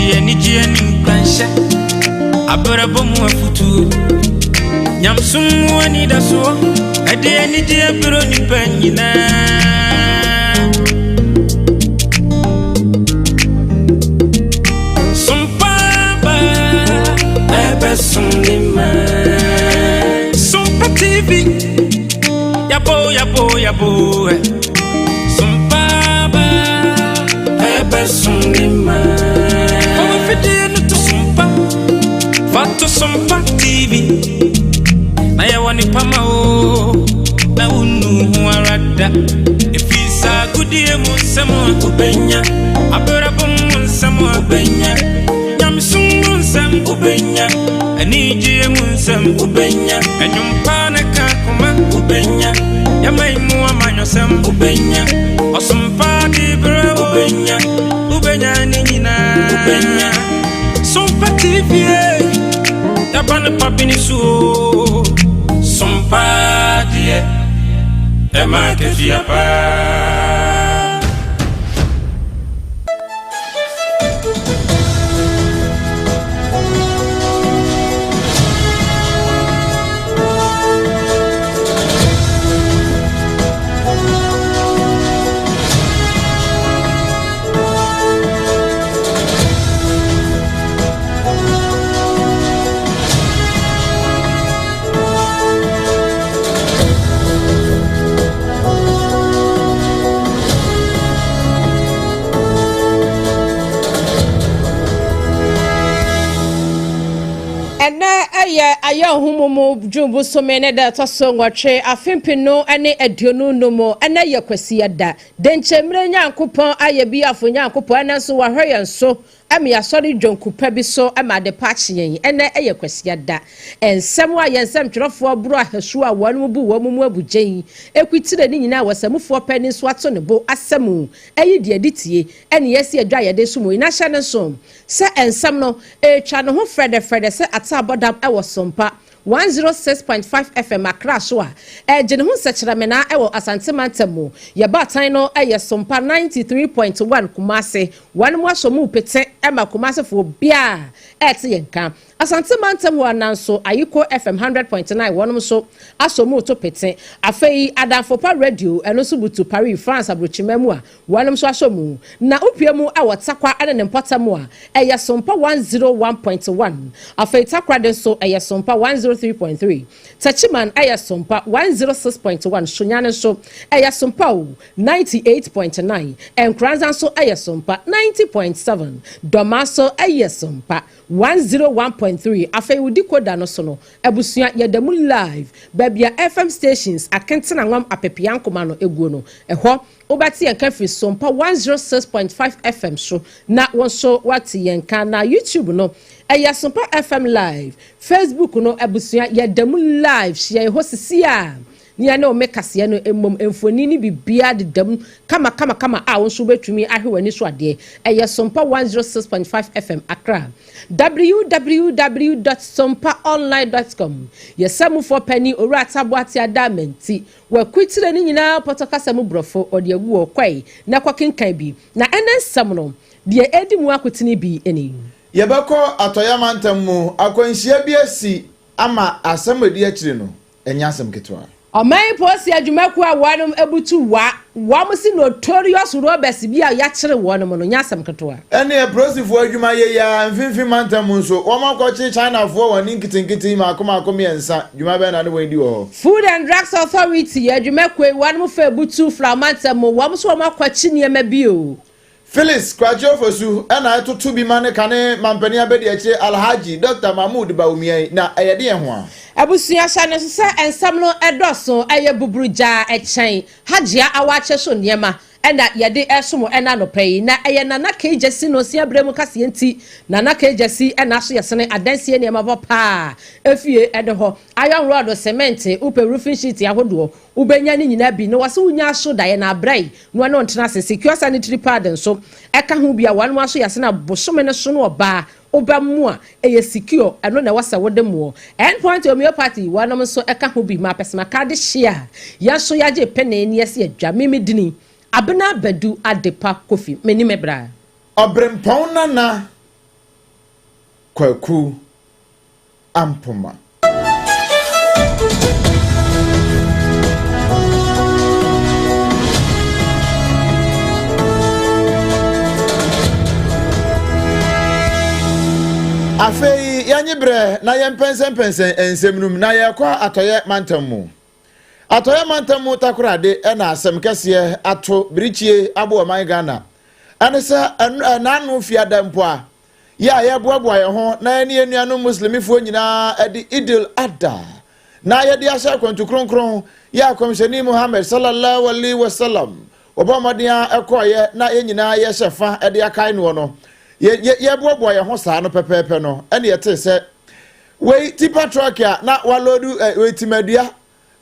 Ɛde anigyeɛ ne nkuranhyɛ, abrabɔ mu afotuo, nyamesom mu anidasoɔ, ɛde anigyeɛ brɛ nipa nyinaa. Sompa ba ɛbɛsom ne ma. Sompa TV, yabo yabo yabo. Sompa ba ɛbɛsom ne ma. Fa w'afidie no to Sompa, fa to Sompa TV. Na yɛwɔ nipa ma o, na wonnu ho ara da. Ɛfiri saa agodie mu nsɛm a wobɛnya, abrabɔ mu nsɛm a wobɛnya, nyamesom mu nsɛm wobɛnya, anigyeɛ mu nsɛm wobɛnya, ɛnwompa ne ka koma wobɛnya, yɛma yi mu amanyɔsɛm wobɛnya, ɔsompa de berɛ wobɛnya, wobɛnya ne nyinaa wobɛnya. Sompa TV, yɛba ne papi ne so o. Sompa deɛ ɛma akatua paa. Ɛnɛ ɛyɛ Ayɛwohomumu June bosome ne da ɛtɔ so 8 afe 2025 mu. Ɛnɛ yɛ Kwasiada. Denkyɛmmerɛ Nyankopɔn ayɛ biafo Nyankopɔn, ɛnɛ nso wahwɛ yɛn so ama yɛasɔre dwonku pa bi so ma ade pa akye yɛn. Ɛnɛ ɛyɛ Kwasiada. Nsɛm a yɛn nsɛmtwerɛfoɔ boro ahɛsoɔ a wɔn bu wɔn mu abugyen ekuitire ne nyinaa wɔ sɛmufoɔ pɛ ne nso ato ne bo asɛm ɛyi deɛ de tie ɛne yɛsi adwa yɛde so mu yi n'ahyɛ ne nso sɛ nsɛm no ɛretwa ne ho frɛdɛfrɛdɛ sɛ ataabɔdam ɛwɔ Sompa 106.5 FM Accra so a ɛgye ne ho nsɛkyerɛmena ɛwɔ Asante mantam mu. Yɛbaatan no ɛyɛ Sompa 93.1 Kumase. Wɔn mu ahyɛ mu pete ɛma Kumasefoɔ biara ɛte yɛn ka. Asante mantam hɔ ananso Ayiko FM 100.9 wɔn nso ahyɛ mu to pete. Afei Adamfopa Radio ɛno nso butu Paris, France aburokyima mu a wɔn nso ahyɛ mu. Na upie mu ɛwɔ Takwa ɛne ne mpɔtam a ɛyɛ Sompa 101.1. Afei Takwa de nso ɛyɛ Sompa 103.3. Techiman ɛyɛ Sompa 106.1. Sunyani nso ɛyɛ Sompa o 98.9. Nkoranza nso ɛyɛ Sompa 90.7. Dɔma nso ɛyɛ Sompa 101.3. Afei wodi koda no so no abusua yɛda mu live baabi a FM stations akentena nwam apepea nkoma no eguo no ɛhɔ wobɛte yɛn ka firi Sompa 106.5 FM so na wɔn nso wate yɛn ka. Na YouTube no ɛyɛ Sompa FM live. Facebook no abusua yɛda mu live hyia yɛ hɔ sisi a nea ne ɔmɛ kaseɛ no mmom mfoni ne biribiara deda mu kama kama kama a wɔn nso bɛtumi ahwɛ wɔn ani so adeɛ. Ɛyɛ Sompa 106.5 FM Accra. www.sompaonline.com. Yɛsɛmufoɔ panyin Owura Ataboate Adamanti wɔakuitire ne nyinaa pɔtɔ kasa mu borɔfo ɔde agu wɔ kɔe na kɔkenkan bi. Na ɛnɛ nsɛm no deɛ ɛdi mu akotene bi ani. Yɛbɛkɔ Atɔyɛ mu, akwanhyia bi asi ama asɛm a ɛdi akyire no ɛnyɛ asɛm ketewa. Ɔman polisi adwumakuo a wɔnom ebutu wa wɔn si notorious robbers bi a yɛakyere wɔn no nyɛ asɛm ketewa. Ɛne apolisifoɔ adwuma yɛ yia mfimfini mantam mu nso wɔn akɔkye Chinafoɔ wɔn ani nketenkete maako maako 3. Dwuma bɛn na ne wɔn di wɔ hɔ? Food and Drugs Authority adwumakuo yi wɔnom fa ebutu Flamantam mu, wɔn nso wɔn akɔkye nneɛma bi o. Phyllis Kwakye Ofosu ɛna ɛtoto bi ma ne kane mampanin abɛdi akyire Alhaji Dr Mahmood Bawumia yi na ɛyɛ deɛ ho a. Abusua hyɛ no so sɛ nsɛm no ɛdɔso ɛyɛ buburugyaa ɛkyɛn Hagyia awakyɛ so nneɛma ɛna yɛde ɛsom ɛna anɔpɛ yi. Na ɛyɛ Nana Kegyesi no si abere mu kaseɛ nti Nana Kegyesi ɛna so yɛsene adansie nneɛma bɔ paa efie ɛde hɔ iron rod, cement, wopɛ roofing sheet ahodoɔ wobɛnya ne nyinaa bi na wɔsɛ wonya aso daeɛ na abrɛ yi na wɔne ɔntena ase. Secure sanitary pad nso ɛka ho bi a wɔn aso yɛsene abosome no so no ɔbaa wobɛmu a ɛyɛ secure ɛno na ɛwɔ sɛ wode moɔ. Endpoint Homeopathy wɔnom nso ɛka ho bi ma apɛsɛmaka de hyia a yɛn nso yɛagye pene ne yɛsi adwa mimi dini Abena Badu Adepa Kofi meni me bra. Ɔbrempɔn Nana. Kwaku Ampoma. Afei yɛnye berɛ na yɛmpɛnsɛmpɛnsɛn nsɛm no mu na yɛrekɔ Atɔeɛ mantam mu. Atɔeɛ mantam mu takorade na asɛm kɛseɛ ato birikyie abo ɔman Ghana. Ɛne sɛ ɛnaano fiada mpo a Yɛ a yɛboaboa yɛn ho na yɛne yɛn nuanom Muslimifoɔ nyinaa adi Idil Adha na yɛde ahyɛ akwantu kronkron yɛ a Kɔmhyɛni Muhammad Sallallahu Alaihi Wasallam wɔbɔ mmɔden a ɛkɔɔyɛ na yɛn nyinaa yɛhyɛ fa de akae noɔ no, yɛ, yɛ, yɛboaboa yɛn ho saa no pɛpɛɛpɛ no, ɛne yɛtee sɛ wei tipa trɔk a na waloodu eh, wei timadua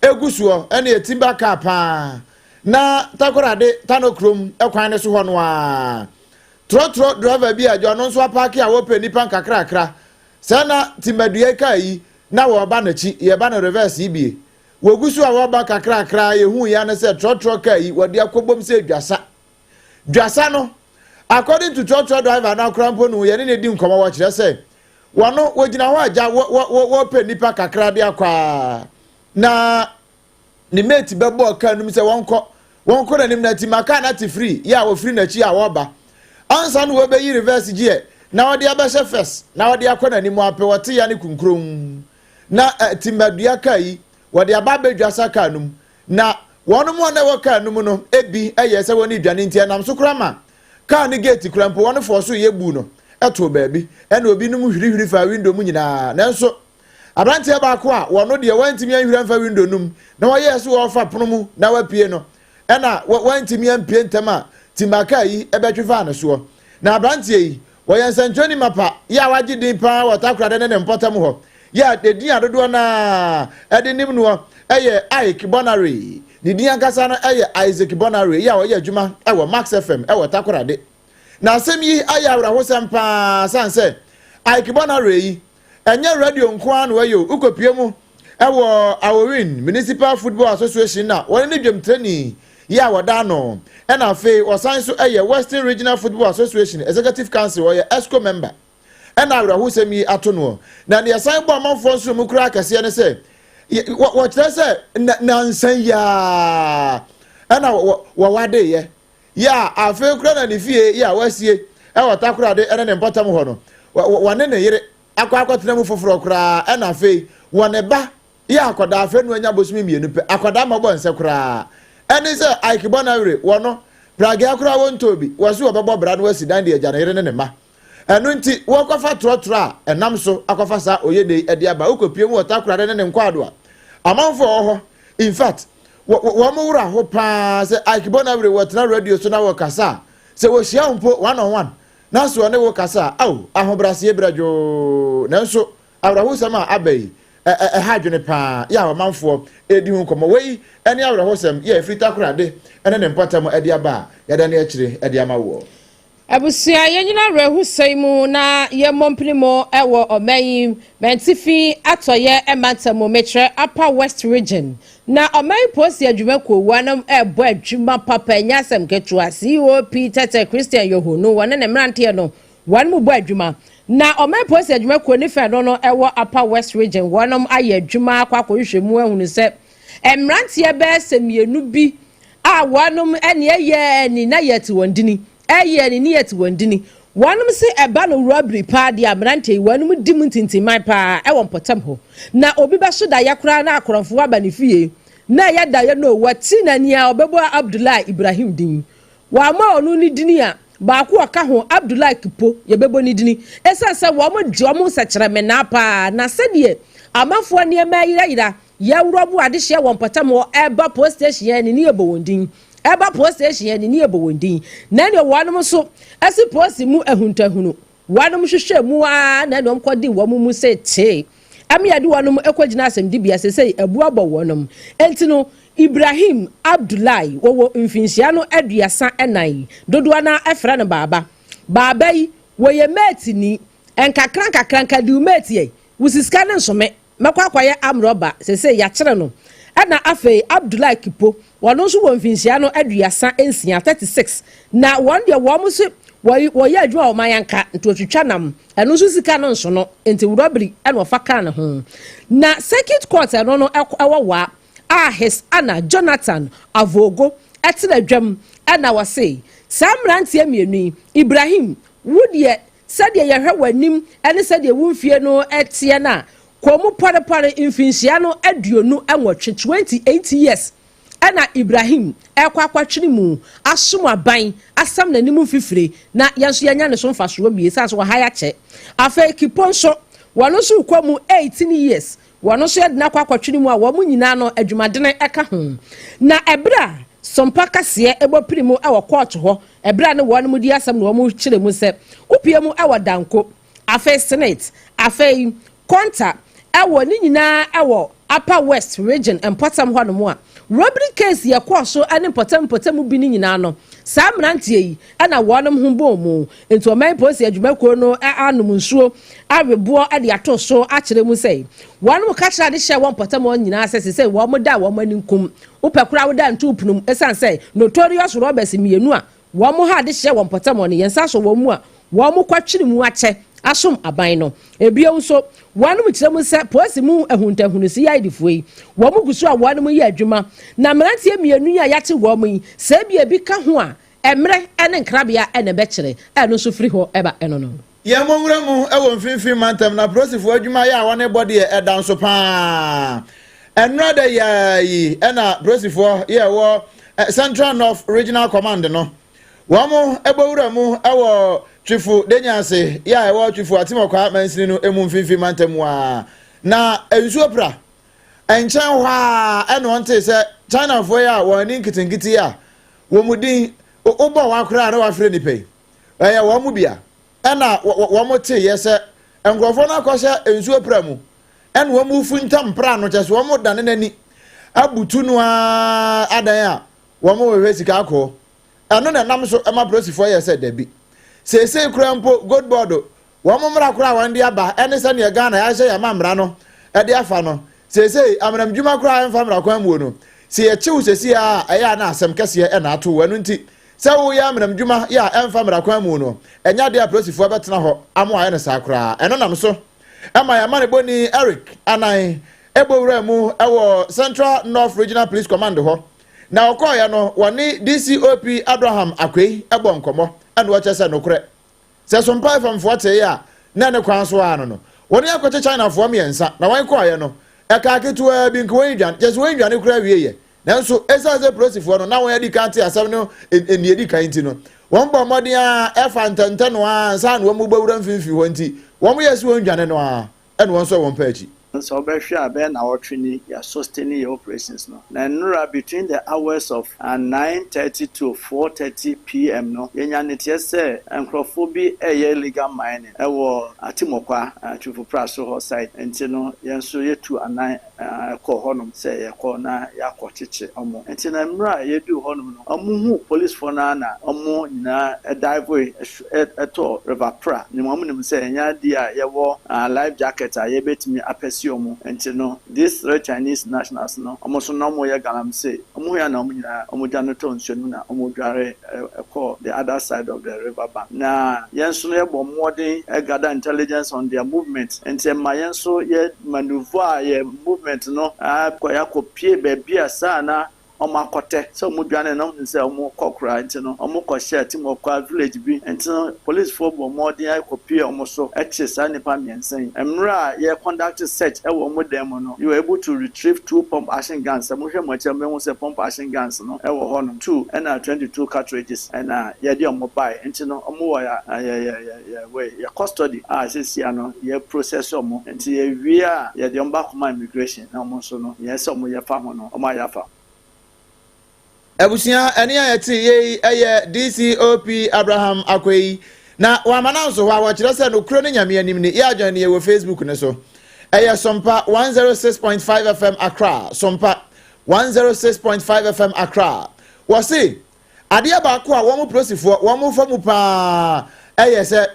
egu soɔ ɛne ɛtimba kaa paa na Takoradi Tano kurom kwan no so hɔ no ara. Trɔtrɔ driver bi a ɔno nso apaake a wɔpɛ nnipa nkakrakra sɛ na timbadua kaa yi na wɔreba n'akyi yɛba no reverse yi bie. Wɔgu so a wɔreba kakrakra yɛhuu ya ne sɛ trɔtrɔ kaa yi wɔde akɔbom sɛ dwasa. Dwasa no according to trɔtrɔ driver no akora mpo no yɛne ne di nkɔmmɔ wɔkyerɛ sɛ Wɔno wɔgyina hɔ a gya wɔ wɔ wɔ wɔpɛ nnipa kakra de akɔ a na ne mate bɛbɔɔ kaa no mu sɛ wɔnkɔ wɔnkɔ n'anim na ti ma kaa no ate firi yɛ a wɔfiri n'akyi a wɔreba ansa na wɔbɛyi reverse gear na wɔde abɛhyɛ first na wɔde akɔ n'anim apɛ wɔte ya ne kunkuron na eh, timbadua kaa yi wɔde aba abɛdwa sa kaa no mu na wɔn mu a na ɛwɔ kaa no mu no ebi yɛ sɛ wɔn redwane nti ɛnam so koraa ma Kaa no gate kura mpo wɔn fɔɔ so yɛ buu no too baabi ɛna obi nom hwirihwiri faa window mu nyinaa nanso abranteɛ baako a wɔno deɛ wantumi anhwiri amfa window no mu na wɔyɛɛ so wɔrefa pono mu na wapue no ɛna wantumi ampue ntɛm a timba kaa yi bɛtwe faa no soɔ na abranteɛ yi wɔyɛ nsɛnkyerɛni mapa yɛ a wagye din paa wɔ Takoradi ne ne mpɔtam hɔ yɛ a edin a dodoɔ no ara de nim noɔ yɛ Ike Bonaree. Ne din ankasa no yɛ Isaac Bonaree yɛ a ɔyɛ adwuma wɔ Max FM wɔ Takoradi. Na asɛm yi ayɛ awerɛhosɛm paa sane sɛ Ike Bonaree yi, ɛnyɛ radio nko ara na ɔyɛ o, wokɔpue mu wɔ Aowin Municipal Football Association na wɔne ne dwamtirani yɛ a wɔda ano, ɛna afei ɔsan nso yɛ Western Regional Football Association Executive Council, ɔyɛ EXCO member. Ɛna awerɛhosɛm yi ato noɔ. Na deɛ ɛsan bɔ amanfoɔ nsono mu koraa kɛseɛ ne sɛ, wɔkyerɛ sɛ nansa yi ara ɛna wɔwadeeɛ. Yɛ a afei koraa na ne fie yɛ a wasie ɛwɔ Takoradi ɛne ne mpɔtam hɔ no, wɔne ne yere akɔ akɔtena mu foforɔ koraa ɛna afei wɔ ne ba yɛ akwadaa afei no anya bosome mmienu pɛ akwadaa mmɔbɔ nsɛ koraa ɛne sɛ Ike Bonawere wɔ no pragea koraa wɔntɔɔ bi wɔ so wɔbɛbɔ bra no asi dan de agya ne yere ne ne mma. Ɛno nti, wɔkɔfa trɔtrɔ a ɛnam so akɔfa saa oyene yi de aba. Wokɔpue mu wɔ Takoradi ne ne nkwaado a, amanfoɔ a wɔwɔ hɔ, in fact, wɔn werɛ aho paa sɛ Ike Bonawere wɔtena radio so na wɔkasa a, sɛ wɔhyia wo mpo one on one na sɛ ɔne wo kasa a, ao, ahobrɛaseɛ brɛdwoo. Nanso, awerɛhosɛm a aba yi, ɛha adwene paa yɛ a ɔmanfoɔ redi ho nkɔmmɔ. Wei ne awerɛhosɛm yɛ a ɛfiri Takoradi ne ne mpɔtam de aba a yɛada no akyire de ama woɔ. Abusua, yɛnyina awerɛhosɛm yi mu na yɛmmɔ mpinimu wɔ ɔman yi mantifi atɔeɛ mantam mu, mekyerɛ Upper West Region. Na ɔman yi polisi adwumakuo wɔnom rebɔ adwuma papa, ɛnyɛ asɛm ketewa. COP Tɛtɛ Christian Yohonu, wɔne ne mmeranteɛ no wɔn mu bɔ adwuma. Na ɔman polisi adwumakuo ne fɛ no no ɛwɔ Upper West Region, wɔnom ayɛ adwuma akɔ akɔhwehwɛ mu ahunu sɛ mmeranteɛ bɛyɛ sɛ mmienu bi a wɔnom ɛne ɛyɛ ani na yɛte wɔn dini ɛyɛ ani ne yɛte wɔn dini wɔnom se ɛba no robbery paa deɛ a mmeranteɛ yi wɔnom di mu ntintinman paa ɛwɔ mpɔtam hɔ na obi bɛso daeɛ koraa na akorɔmfoɔ aba ne fie na ɛyɛ daeɛ no wɔte n'ani a ɔbɛbɔ Abdullahi Ibrahim din wɔama ɔno ne dini a baako ɔka ho Abdullahi Kipo yɛbɛbɔ ne dini ɛsiane sɛ wɔn de wɔn nsɛkyerɛmenaa paa na sɛdeɛ amanfoɔ nneɛma ayirayira Yɛworɔ bo adehyeɛ wɔ mpɔtam hɔ ɛba post station yɛn ne yɛbɔ wɔn din ɛba post station yɛn ne yɛbɔ wɔn din na ɛne wɔnom nso ɛsi post mu ahuntahunu wɔnom hwehwɛ mu aa na ɛne wɔn kɔdi wɔn mu se tee ɛme yɛde wɔnom ɛkɔ gyina asɛmdibea sesei abu abɔ wɔnom enti no Ibrahim Abdullahi wɔwɔ mfinhyia no 34 dodoɔ no ara ɛfrɛ no baaba baaba yi wɔyɛ mate ni nkakra nkakra nka diw mate yɛ wo sika ne nsome Mɛkɔ akɔyɛ amrɔba, seesei yɛakyere no. Ɛna afei Abdullahi Kipo, ɔno nso wɔ mfinhyia no 36, 36, na wɔn deɛ wɔn se Wɔyɛ adwuma wɔ Mayanka, nti ɔtwitwa nam. Ɛno nso sika no nsono, nti robbery ɛna ɔfa kaa ne ho. Na Circuit Court ɛno no ɛwɔ Wa a His Honour Jonathan Avogo ɛtena dwam ɛna wɔse saa mmeranteɛ mmienu yi, Ibrahim, wo deɛ sɛdeɛ yɛhwɛ w'anim ɛne sɛdeɛ wo mfie no ɛteɛ no a, kɔn mu pɔrepɔre mfinhyia no 28, 28 years, ɛna Ibrahim ɛkɔ akɔtwene mu asom aban asam n'anim mfifire na yɛn nso yɛnya ne so mfasoɔ bie saa so wɔha yɛakyɛ. Afei Kipo nso, wɔn nso kɔ mu 18 years, wɔn nso yɛde n'akɔ akɔtwene mu a wɔn nyinaa no adwumadene ɛka ho. Na ɛberɛ a Sompa kaseɛ ɛbɔ piri mu ɛwɔ kɔɔto hɔ, ɛberɛ a ne wɔn mu di asɛm na wɔn kyerɛ mu sɛ wopie mu ɛwɔ Danko, afei Senate, afei Kɔnta, ɛwɔ ne nyinaa ɛwɔ Upper West Region mpɔtam hɔnom a robbery case yɛ kɔɔ so ne mpɔtam mpɔtam bi ne nyinaa no, saa mmeranteɛ yi ɛna wɔnom ho bɔɔ mu. Nti ɔman polisi adwumakuo no anom nsuo aweboɔ de ato so akyerɛ mu sɛ wɔnom ka kyerɛ ade hyɛ wɔn mpɔtam wɔn nyinaa sɛ wɔn da wɔn ani nkum wopɛ koraa woda nto punum, ɛsiane sɛ notorious robbers mmienu a wɔn ha ade hyɛ wɔn mpɔtam wɔn yɛn nsa so wɔn mu a wɔn kɔtwere mu akyɛ asom aban no. Ebio nso, wɔn kyerɛ mu sɛ polisi mu ahuntahunu si yɛ yi wɔn gu so a wɔn yɛ adwuma na mmeranteɛ mmienu yi a yɛate wɔn yi sɛ ebi ebi ka ho a, mmerɛ ne nkrabea na ɛbɛkyerɛ. Ɛno nso firi hɔ ɛba ɛno no. Yɛn mo nwura mu wɔ Mfimfini Mantam na polisifoɔ adwuma yɛ a wɔne bɔ deɛ ɛda nso paa. Ɛnora da yɛ yi ɛna polisifoɔ yɛ wɔ Central North Regional Command no wɔn mo bɔ wura mu wɔ Twifo Denyanse yɛ a ɛwɔ Twifo Atimɔkwa mansini no mu Mfimfini Mantam mu a na nsuo pra nkyɛn hɔ a ɛna wɔn te sɛ Chinafoɔ yi a wɔn ani nketenkete a wɔn mu din wobɔ wɔn akora a na wafrɛ nipa yi ɛyɛ wɔn mu bia ɛna wɔn te yɛ sɛ nkurɔfoɔ no akɔhyɛ nsuo pra mu ɛna wɔn mu funtam pra no kyɛ sɛ wɔn dane n'ani abutu no ara adan a wɔn rehwɛ sika akɔɔ. Ɛno na ɛnam so ɛma polisifoɔ yɛ sɛ dabi, seesei kura mpo Gold Board wɔn mmara koraa a wɔn de aba ɛne sɛdeɛ Ghana yɛahyɛ yɛn ama mmara no ɛde afa no, seesei amanam dwuma koraa ɛmfa mmara kwan muo no, sɛ yɛkyew seesei a ɛyɛ a na asɛm kɛseɛ ɛna ato. Ɛno nti sɛ woyɛ amanam dwuma yɛ a ɛmfa mmara kwan mu no, ɛnyɛ adeɛ a polisifoɔ bɛtena hɔ ama ayɛ no saa koraa. Ɛno nam so ɛma yɛama ne bɔni Eric Anan ɛbɔ wura mu ɛwɔ Central North Regional Police Command hɔ na ɔkɔɔyɛ no wɔne DCOP Abraham Akwei ɛbɔ nkɔmmɔ ɛna wɔkyɛ sɛ nokorɛ sɛ Sompa famfoɔ tee a na ne kwan so ara no wɔne akɔkye Chinafoɔ mmiɛnsa na wɔn kɔɔyɛ no ɛka ketewa bi nka wɔn dwane kyɛ sɛ wɔn dwane koraa wie yɛ. Nanso ɛsiane sɛ polisifoɔ no na wɔn adi kan te asɛm no nni adi kan nti no, wɔn bɔ mmɔden a ɛfa ntɛntɛ no ara nsa na wɔn bɛwura mfimfini hɔ nti wɔn yɛ sɛ wɔn dwane no ara ɛna wɔn nso wɔn pɛ akyi. Sɛ wobɛhwɛ a, bɛyɛ 7 ni yɛ sustain yɛ operations no. Na nnora between the hours of 9:30 to 4:30 p.m. no, yɛnya ne teɛ sɛ nkurɔfoɔ bi ɛyɛ illegal mining ɛwɔ Atimɔkwa Twifo so hɔ side. Nti no yɛn nso yɛtu anan kɔ hɔnom sɛ yɛkɔ na yɛakɔ kyekye ɔmo. Nti na mmerɛ a yɛduu hɔnom no, ɔmo hu policefoɔ no na ɔmo nyinaa ɛdive ɛtɔ River Pra ne mu. Ɔmo nim sɛ ɛnyɛ adeɛ a yɛwɔ life jacket a yɛbɛtumi apɛsi ɔmo. Nti no these three Chinese nationals no, ɔmo nso na ɔmo yɛ galamsey. Ɔmo hu ya na ɔmo nyinaa ɔmo dwa no tɔ nsuo no mu na ɔmo dware ɛkɔ the other side of the river bank. Na yɛn nso no yɛbɔ mmɔden gather intelligence on their movement, nti ɛma yɛn nso yɛ manoeuvre a yɛ movement no akɔ yɛakɔ pie baabi a saa na ɔmo akɔtɛ sɛ ɔmo dwane na ɔmo sɛ ɔmo kɔ koraa. Nti no ɔmo kɔhyɛ Timɔkwa village bi. Nti no policefoɔ bɔ mmɔden akɔpie ɔmo so ɛkye saa nipa mmiɛnsa yi. Mmerɛ a yɛ conduct search ɛwɔ ɔmo dan mu no, you were able to retrieve two pump action guns. Sɛ mohwɛ mo akyi a, mo sɛ pump action guns no ɛwɔ hɔnom two ɛna 22 cartridges ɛna yɛde ɔmo bae. Nti no ɔmo wɔ yɛ yɛ yɛ yɛ yɛ yɛ custody a sesia no yɛ process ɔmo. Nti yɛwie a, yɛde ɔmo ba kɔma immigration na ɔmo nso no yɛn sɛ ɔmo yɛ fa ho no ɔmo ayɛ afa. Abusua, ɛne a yɛte yei ɛyɛ DCOP Abraham Akwei na wamana nso hɔ a wɔkyerɛ sɛ nokuro ne Nyame anim ni. Yɛ adwene ne yɛwɔ Facebook ne so, ɛyɛ Sompa 106.5 FM Accra, Sompa 106.5 FM Accra. Wɔse adeɛ baako a wɔn polisifoɔ wɔn fa mu paa ɛyɛ sɛ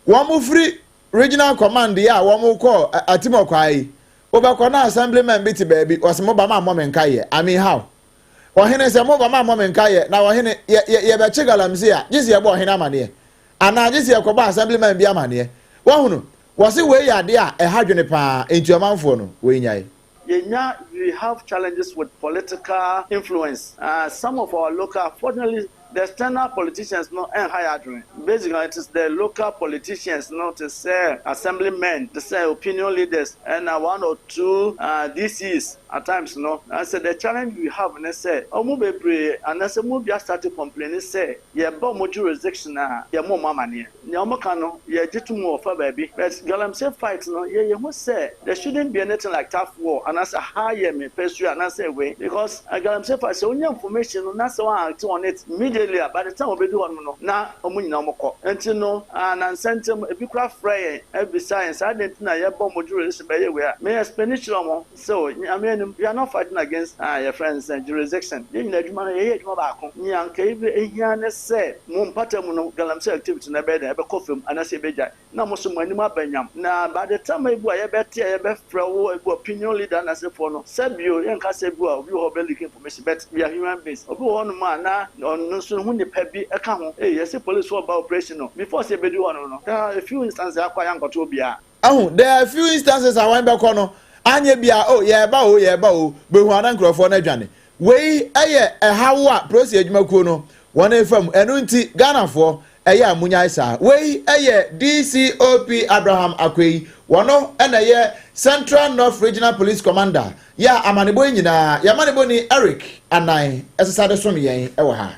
wɔn firi regional command yɛ a wɔn kɔ Atimɔkwaa yi, wobɛkɔ na assemblyman bi te baabi, wɔsɛ mo ba ma mmɔ me nka yɛ. I mean, how? Ɔhene sɛ mo ba ma mmɔ me nka yɛ na ɔhene yɛ yɛ yɛbɛkye galamsey a gye sɛ yɛbɔ ɔhene amaneɛ. Anaa gye sɛ yɛkɔbɔ assemblyman bi amaneɛ. Wahunu? Wɔse wei yɛ adeɛ a ɛha dwene paa, enti ɔmanfoɔ no, wɔnnyae. Yɛnya we have challenges with political influence some of our local fortunately the external politicians no ɛnha yɛ adwene basically it is the local politicians no te sɛ assembly men te sɛ opinion leaders ɛna one or two DCs at times no na sɛ the challenge we have ne sɛ ɔmo bebree anaasɛ mo bi astart complaining sɛ yɛba ɔmo jurisdiction a yɛmmɔ ɔmo amaneɛ. Nea ɔmo ka no yɛgye to mu wɔ fa baabi but galamsey fight no yɛ yɛhu sɛ there shouldn't be anything like turf war anaasɛ ha yɛ me pɛsua anaasɛ wei because galamsey fight sɛ wonya information no na sɛ wɔn act on it immediately a, by the time obedu hɔ no na ɔmo nyinaa ɔmo kɔ. Nti no nansa ntɛm ebi kora frɛ yɛn ebisa yɛn saa de nti na yɛbɔ ɔmo jurisdiction bɛyɛ wei a me explain kyerɛ ɔmo sɛ Nyame anim, we are not fighting against yɛ friends jurisdiction. Yɛn nyinaa adwuma no yɛyɛ adwuma baako. Nea nka ebi ehia ne sɛ mo mpata mu no galamsey activity na ɛbɛyɛ dɛ ɛbɛkɔ fam anaasɛ ɛbɛgya na mo so mo anim aba nyam. Na by the time ebu a yɛbɛte a yɛbɛfrɛ wo ebu opinion leader n'asefoɔ no sɛbio yɛnka sɛ bu a obi wɔ hɔ bɛ leak information, but we are human beings. Obi wɔ hɔnom a na ɔno nso ho nipa bi ɛka ho ee yɛsi police wɔ ba operation no before sɛ ebedu hɔ no, there are a few instances akɔ a yɛankɔto obiara. Ahu, there are a few instances a wɔn bɛkɔ no anyɛ bia o yɛɛba o yɛɛba o behu ana nkurɔfoɔ no adwane. Wei ɛyɛ ɛhaw a polisi adwumakuo no wɔn efam. Ɛno nti Ghanafoɔ ɛyɛ a munyae saa. Wei ɛyɛ DCOP Abraham Akwei, wɔn ɛna ɛyɛ Central North Regional Police Commander. Yɛ amanebɔ yi nyinaa yɛ amanebɔ ni Eric Anan ɛsesa de som yɛn ɛwɔ ha.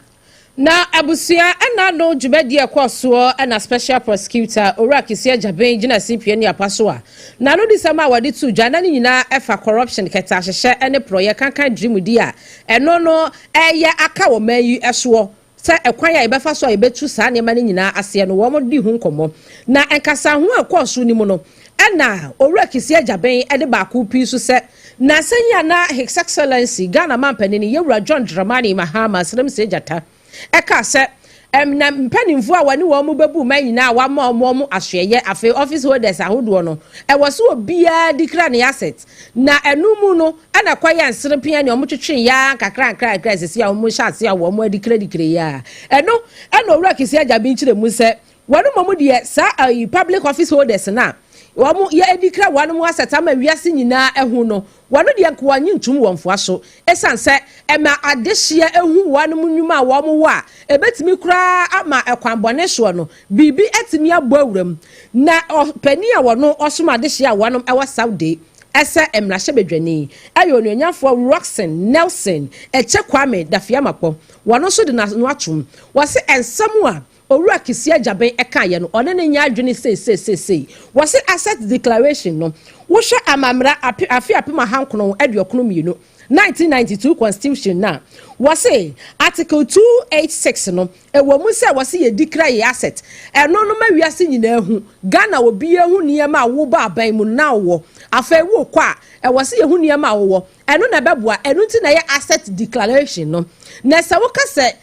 Na abusua, ɛna no dwumadie ɛkɔ soɔ ɛna Special Prosecutor Owura Kissi Agyebeng gyina CPA ne apa so a n'ano di sɛm a wɔde to dwa na ne nyinaa ɛfa corruption, kɛtɛ ahyehyɛ ɛne porɔyɛ kankan dream di a ɛno no ɛyɛ aka wɔ man yi ɛsoɔ sɛ ɛkwan a yɛbɛfa so a yɛbɛtu saa nneɛma no nyinaa aseɛ no, wɔn di ho nkɔmmɔ. Na nkasa ho a ɛkɔɔ so no mu no, ɛna Owura Kissi Agyebeng ɛde baako pii so sɛ na sɛnyi ana His Excellency Ghana mampanin Yɛwura John Dramani Mahama srem sɛ gyata ɛka sɛ na mpanimfoɔ a wɔne wɔn bɛbu man nyinaa a wɔama wɔn asoɛyɛ afei office holders ahodoɔ no, ɛwɔ so obiara di kra ne asset. Na ɛno mu no ɛna kɔyɛ nserepea ne wɔn twetwe ya nkakra nkakra nkakra sisi a wɔn hyɛ ase a wɔn adi kra di kra yi a ɛno ɛna Owura Kissi Agyebeng kyerɛ mu sɛ wɔn mmom deɛ saa ayi public office holders na wɔn yɛ adi kra wɔn mu asset ama wiase nyinaa ɛho no, wɔn deɛ nkoa nye ntum wɔn foa so ɛsan sɛ ɛma adehyeɛ ehu wɔn mu nnwuma a wɔn wɔ a ebetumi koraa ama ɛkwan bɔne soɔ no biribi ɛtumi abɔ awura mu. Na ɔpanin a wɔn ɔsom adehyeɛ a wɔn ɛwɔ Saudi ɛsɛ mmarahyɛbadwani ɛyɛ Onuonyamfoɔ Rockson Nelson Ɛkyɛ Kwame Dafeamekpor, wɔn nso de n'ano atom. Wɔsi nsɛm a Owura Kissi Agyebeng ɛka yɛ no, ɔne ne nyɛ adwene seeseeseesei. Wɔsi asset declaration no, wohwɛ amammerɛ afe 1992, 1992 constitution na wɔsi article 286 no ɛwɔ mu sɛ wɔsi yɛ declare yɛ asset. Ɛno no ma wiase nyinaa hu Ghana obi ehu nneɛma a wɔba aban mu na wɔ afei wo kɔ a ɛwɔ sɛ yɛhu nneɛma a wɔwɔ. Ɛno na ɛbɛboa. Ɛno nti na ɛyɛ asset declaration no. Na sɛ woka sɛ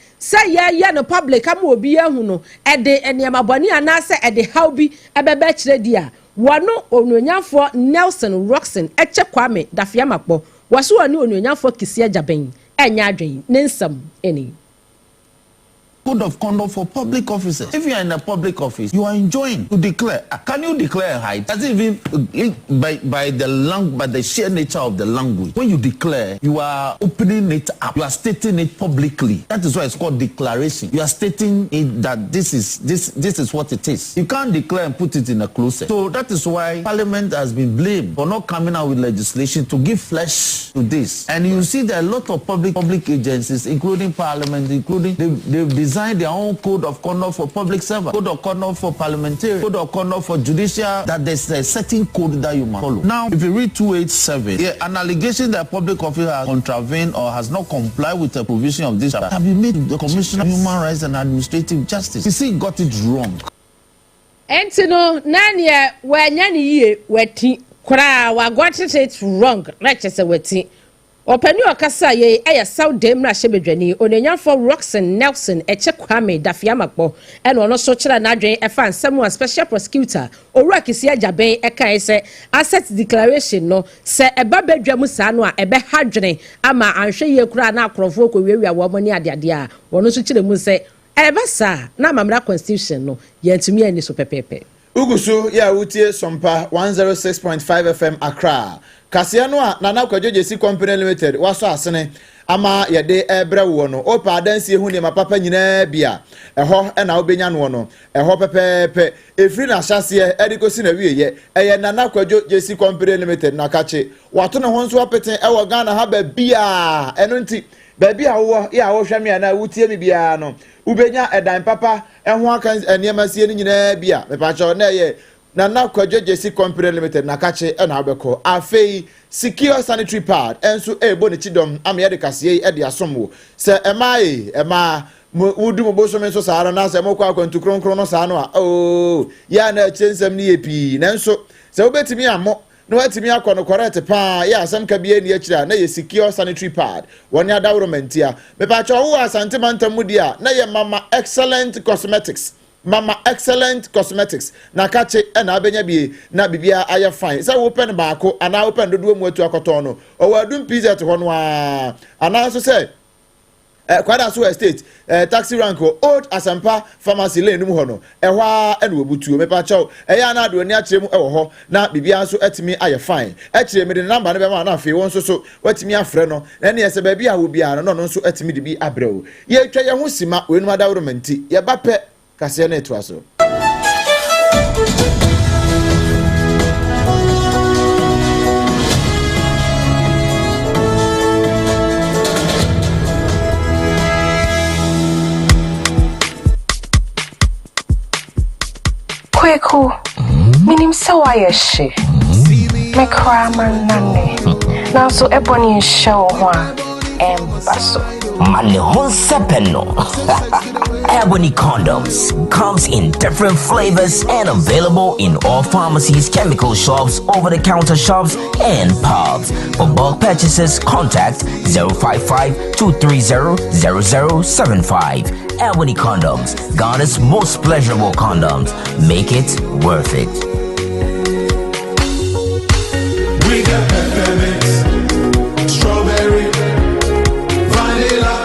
yɛyɛ no public ama obi ehu no, ɛde nneɛma bɔne anaasɛ ɛde haw bi ɛbɛbɛ kyerɛ di a wɔno Onuonyamfoɔ Nelson Rockson Ɛkyɛ Kwame Dafeamekpor wɔso wɔne Onuonyamfoɔ Kissi Agyebeng ɛnyɛ adwene. Ne nsɛm ɛni. Code of conduct for public officers. If you are in a public office, you are enjoined to declare. Can you declare a height? That's even by the sheer nature of the language. When you declare, you are opening it up. You are stating it publicly. That is why it's called declaration. You are stating it that this is what it is. You can't declare and put it in a closet. So that is why Parliament has been blamed for not coming out with legislation to give flesh to this. And you see there are a lot of public agencies, including Parliament, including they've designed their own code of conduct for public servants, code of conduct for parliamentarians, code of conduct for judicial, that there's a certain code that you must follow. Now, if you read 287, yeah, an allegation that public officer has contravened or has not complied with the provision of this chapter have been made to the Commissioner of Human Rights and Administrative Justice. You see, got it wrong. Ɛnti no na neɛ wɔanya ne yie wati koraa wa got it wrong na kyerɛ sɛ wati. Ɔpanin a ɔkasa yɛ ɛyɛ Saudi mmarahyɛbadwani Onuonyamfoɔ Rockson Nelson Ɛkyɛ Kwame Dafeamekpor, ɛna ɔno nso kyerɛ n'adwene ɛfa nsɛm a Special Prosecutor Owura Kissi Agyebeng ɛkae sɛ asset declaration no sɛ ɛba badwa mu saa no a ɛbɛha dwene ama anhwɛ yie koraa na akorɔfoɔ kɔwiawia wɔn ne adeadeɛ a wɔn nso kyerɛ mu sɛ Ɛba saa a, na amammerɛ constitution no, yɛantumi anni so pɛpɛɛpɛ. Wogu so yɛ a wotie Sompa 106.5 FM Accra. Kaseɛ no a Nana Kwadwo Gyesi Company Limited wasɔ asene ama yɛde rebrɛ woɔ no, wopɛ adansie ho nneɛma papa nyinaa bi a, ɛhɔ na wobɛnya noɔ no. Ɛhɔ pɛpɛɛpɛ, ɛfiri n'ahyɛaseɛ de kɔsi n'awieɛ, ɛyɛ Nana Kwadwo Gyesi Company Limited Nakakye. Wato ne ho nso apete wɔ Ghana ha baabiara, ɛno nti, baabi a wowɔ yɛ a wohwɛ me anaa wotie me biara no, wobɛnya ɛdan papa ho aka nneɛma sie no nyinaa bi a, mepakyɛw, na ɛyɛ Nana Kwadwo Gyesi Company Limited Nakakye na wobɛkɔ. Afei, Secure Sanitary Pad nso ɛrebɔ ne kyidɔm ama yɛde kaseɛ yi de asom wo. Sɛ ɛmaa ee, ɛmaa, mo, wodu mo bosome nso saa no, na sɛ mokɔ akwantu kronkron no saa no a, oo, yɛ a na akyire nsɛm no yɛ pii. Nanso, sɛ wobɛtumi ammɔ na watumi akɔ no kɔrɛt paa yɛ asɛm ka biara nni akyire a na yɛ secure sanitary pad wɔne adaworoma ntia. Mepaakyɛw wowɔ Asante mantam mu deɛ a na yɛ Mama Excellent Cosmetics Mama Excellent Cosmetics na kakye ɛna abɛnya bie na biribiara ayɛ fine sɛ wopɛ no baako anaa wopɛ no dodoɔ mu atu akɔtɔn no ɔwɔ Adum PZ hɔ no ara anaa nso sɛ Eh, Kwadaso Estate, eh, taxi rank wɔ Old Asempa Pharmacy lane no mu hɔ no, ɛhɔ ara ɛna wɔbutuo. Mepa kyɛw, ɛyɛ a na ade w'ani akyerɛ mu ɛwɔ hɔ na biribiara nso atumi ayɛ fine. Akyire mede ne namba no bɛma na afei wo nso so woatumi afrɛ no na ɛneɛ sɛ baabi a wɔ biara no na ɔno nso atumi de bi abrɛ wo. Yɛretwa yɛn ho sima, weinom adaworoma nti, yɛba pɛ Kaseɛ no retoa so. Kweku, menim sɛ woayɛ hye. Me koraa mannane. Nanso ɛbɔ ne nhyɛ wo ho a, ɛmba so. Ma ne ho nsɛpɛ no. Ebony condoms comes in different flavors and available in all pharmacies, chemical shops, over-the-counter shops, and pubs. For bulk purchases, contact 055 230 0075. Ebony condoms, Ghana's most pleasurable condoms. Make it worth it. We got peppermint, strawberry, vanilla,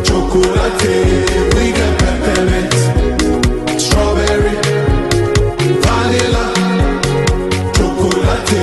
chocolate. We got peppermint, strawberry, vanilla, chocolate.